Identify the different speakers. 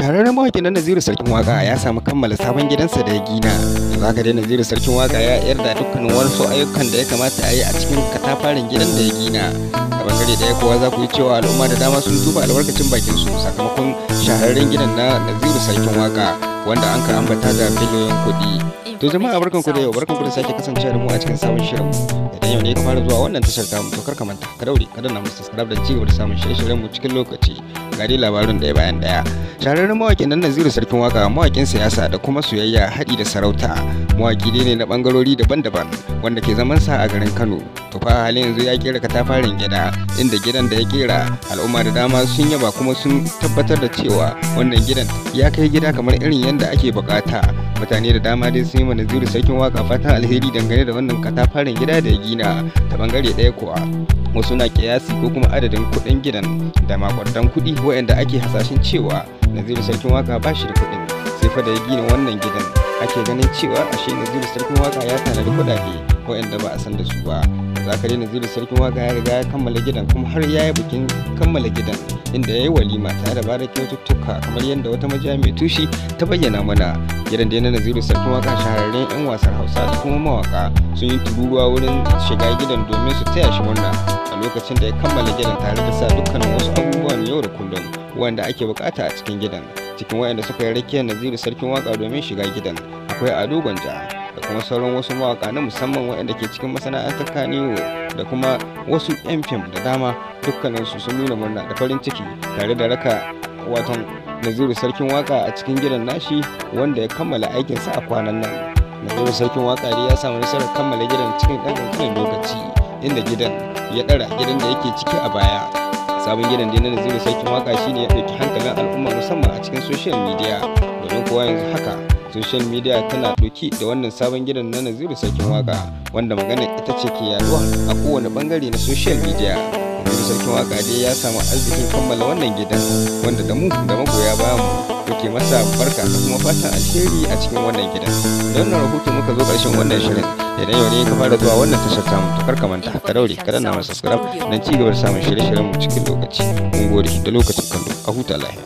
Speaker 1: Shahararren mawaƙin nan Naziru Sarkin Waƙa ya samu kammala sabon gidansa da ya gina. Yanzu haka dai Naziru Sarkin Waƙa ya yar da dukkanin wasu ayyukan da ya kamata a yi a cikin katafaren gidan da ya gina. A bangare ɗaya kuwa za ku yi cewa al'umma da dama sun tuba albarkacin bakin su sakamakon shahararren gidan na Naziru Sarkin Waƙa wanda an ka ambata da biliyoyin kuɗi. To jama'a, barkanku da yau, barkanku da sake kasancewa da mu a cikin sabon shirin. Idan yau ne ka fara zuwa wannan tashar tamu, to kar ka manta ka daure ka danna mu subscribe da cigaba da samun shirye-shiryen mu cikin lokaci. Ga dai labarin ɗaya bayan ɗaya. Shahararren mawaƙin nan Naziru Sarkin Waka, mawaƙin siyasa da kuma soyayya haɗi da sarauta. Mawaƙi dai ne na ɓangarori daban-daban wanda ke zaman sa a garin Kano. To fa halin yanzu ya kera katafaren gida, inda gidan da ya kera al'umma da dama sun yaba kuma sun tabbatar da cewa wannan gidan ya kai gida kamar irin yadda ake bukata. Mutane da dama dai sun yi ma Naziru Sarkin Waka fatan alheri dangane da wannan katafaren gida da ya gina. Ta bangare ɗaya kuwa, wasu na kiyasi ko kuma adadin kuɗin gidan da maƙudan kuɗi waɗanda ake hasashen cewa Naziru Sarkin Waka ba shi da kuɗin. Sai fa da ya gina wannan gidan ake ganin cewa ashe Naziru Sarkin Waka ya tanadi kuɗaɗe waɗanda ba a san da su ba. Za ka dai Naziru Sarkin Waka ya riga ya kammala gidan, kuma har ya yi bikin kammala gidan inda ya yi walima tare da bada kyaututtuka, kamar yadda wata majiya mai tushe ta bayyana mana. Gidan da na Naziru Sarkin Waka, shahararren 'yan wasan Hausa da kuma mawaka sun yi tururuwa wurin shiga gidan domin su taya shi murna a lokacin da ya kammala gidan tare da sa dukkanin wasu abubuwan yau da kullum wanda ake bukata a cikin gidan. Cikin waɗanda suka yi rakiyar Naziru Sarkin Waka domin shiga gidan akwai Ado Gwanja da kuma sauran wasu mawaka na musamman waɗanda ke cikin masana'antar Kannywood da kuma wasu 'yan fim da dama. Dukkaninsu sun nuna murna da farin ciki tare da raka waton Naziru Sarkin Waka a cikin gidan nashi wanda ya kammala aikinsa a kwanan nan. Naziru Sarkin Waka dai ya samu nasarar kammala gidan cikin ɗan ƙanƙanin lokaci, inda gidan ya ɗara gidan da yake ciki a baya. Sabon gidan dai na Naziru Sarkin Waka shine ya ɗauki hankalin al'umma, musamman a cikin social media, domin kuwa yanzu haka social media tana ɗauki da wannan sabon gidan na Naziru Sarkin Waka, wanda magana ita ce ke yaduwa a kowane bangare na social media. Naziru Sarkin Waka dai ya samu arzikin kammala wannan gidan, wanda da mu da magoya bayan mu muke masa barka da kuma fatan alheri a cikin wannan gidan. Da wannan rahoto muka zo ƙarshen wannan shirin. Idan yau ne ka fara zuwa wannan tashar tamu, to kar ka manta ka daure ka danna mana subscribe don ci gaba da samun shirye-shiryen mu cikin lokaci. Mun gode da lokacin kallo, a huta lafiya.